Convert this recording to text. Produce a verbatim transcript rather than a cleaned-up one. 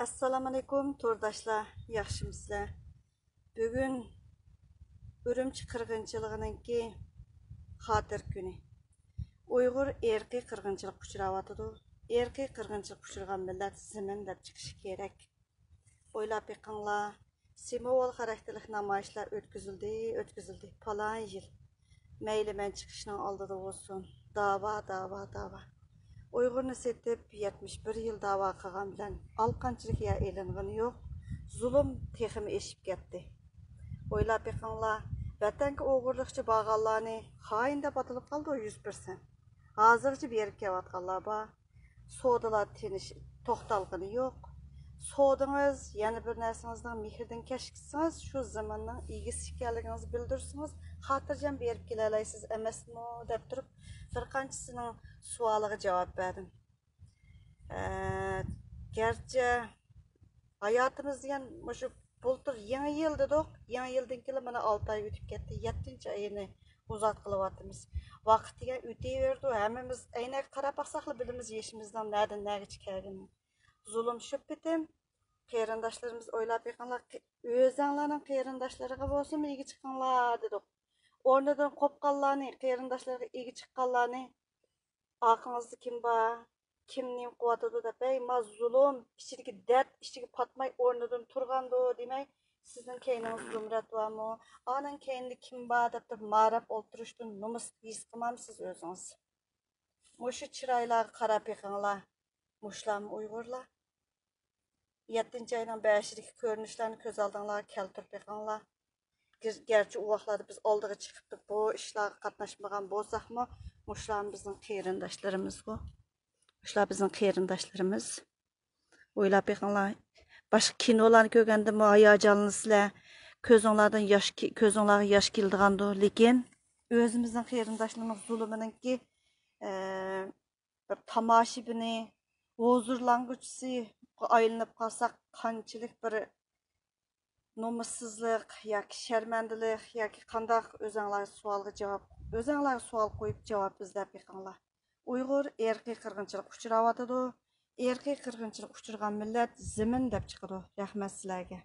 ئەسسالامۇئەلەيكۇم تورداشلار، ياخشىمۇسىلەر؟ بۈگۈن ئۈرۈمچى قىرغىنچىلىقىنىڭكى خاتىرە كۈنى. ئۇيغۇر ئىرقىي قىرغىنچىلىققا ئۇچراۋاتىدۇ. ئىرقىي قىرغىنچىلىققا ئۇچرىغان مىللەت زېمىن دەپ چىقىشى كېرەك. ئويلاپ بېقىڭلار، سىمۋول خاراكتېرلىك نامايىشلار ئۆتكۈزۈلدى، ئۆتكۈزۈلدى. پالان يىل مەيلى مەن چىقىشنىڭ ئالدىدا بولسۇن، داۋا، داۋا، داۋا. ئۇيغۇرنى سېتىپ يەتمىش بىر يىل داۋا قىلغان بىلەن ئالقانچىلىك يەر ئېلىنغىنى يوق. زۇلۇم تېخىمۇ ئېشىپ كەتتى. ئويلاپ بېقىڭلار، ۋەتەنگە ئوغرىلىقچە بارغانلارنى خائىن دەپ ئاتىلىپ قالدى يۈز پىرسەنت. ھازىرغىچە بېرىپ كېلىۋاتقانلار بار. سودىلار تىنچ توختالغىنى يوق. سودىڭىز، يەنە بىر نەرسىڭىزنىڭ مېھرىدىن كەچسىڭىز، شۇ زېمىننىڭ ئىگىسى ئىكەنلىكىڭىزنى بىلدۈرسىڭىز، خاتىرجەم بېرىپ كېلەلەيسىز ئەمەسمۇ؟ دەپ تۇرۇپ، بىر قانچىسىنىڭ سوئالىغا جاۋاب بەردىم. ئە، گەرچە ھاياتىمىز دېگەن مۇشۇ بۇلتۇر يېڭى يىل دېدۇق، يېڭى يىلدىن كېيىن مانا ئالتە ئاي ئۆتۈپ كەتتى، يەتتىنچى ئاينى ئۇزارتقىلىۋاتىمىز. ۋاقىت دېگەن ئۆتۈۋېرىدۇ، ھەممىمىز ئەينەككە قاراپ باقساقلا بىلىمىز يېشىمىزنىڭ نەدىن نەگىچە كەلگىنىنى. زۇلۇم شۇ پېتىم، قېرىنداشلىرىمىز ئويلاپ بېقىڭلار، ئۆزەڭلارنىڭ قېرىنداشلىرىغا بولسىمۇ ئىگە چىقىڭلار دېدۇق. ئورنىدىن قوپقانلارنى، قېرىنداشلىرىغا ئىگە چىققانلارنى، ئارقىڭىزدا كىم بار، كىم نېمە قىلىۋاتىدۇ دەپ، ھەي، ما زۇلۇم، ئىچىدىكى دەرد ئىچىگە پاتماي ئورنىدىن تۇرغاندۇ دېمەي، سىزنىڭ كەينىڭىزدە زۇمرەت بارمۇ؟ ئانىڭ كەينىدە كىم بار دەپ تۇرۇپ ماراپ ئولتۇرۇشتىن نومۇس ھېس قىلمامسىز ئۆزىڭىز؟ مۇشۇ چىرايلارغا قاراپ بېقىڭلار. مۇشۇلارمۇ ئۇيغۇرلار؟ يەتتىنچى ئاينىڭ بەشىدىكى كۆرۈنۈشلەرنى كۆز ئالدىڭلارغا كەلتۈرۈپ بېقىڭلار. گەر-، گەرچە ئۇ ۋاقىتلاردا بىز ئالدىغا چىقىپ بۇ ئىشلارغا قاتناشمىغان بولساقمۇ، مۇشۇلارمۇ بىزنىڭ قېرىنداشلىرىمىزغۇ. مۇشۇلار بىزنىڭ قېرىنداشلىرىمىز. ئويلاپ بېقىڭلار. باشقا كىنولارنى كۆرگەندىمۇ ھاياجانلىنىسىلەر. كۆزۈڭلاردىن ياش كى-، كۆزۈڭلارغا ياش كېلىدىغاندۇ. لېكىن ئۆزىمىزنىڭ قېرىنداشلىرىمىز زۇلۇمىنىڭكى، ئە، بىر تاماشىبىنى، ھۇزۇرلانغۇچىسىغا ئايلىنىپ قالساق، قانچىلىك بىر نومۇسسىزلىق ياكى شەرمەندىلىك ياكى قانداق، ئۆزەڭلار سوئالغا جاۋاب، ئۆزەڭلار سوئال قويۇپ جاۋاب ئىزدەپ بېقىڭلار. ئۇيغۇر ئىرقىي قىرغىنچىلىققا ئۇچراۋاتىدۇ. ئىرقىي قىرغىنچىلىققا ئۇچرىغان مىللەت زېمىن دەپ چىقىدۇ. رەھمەت سىلەرگە.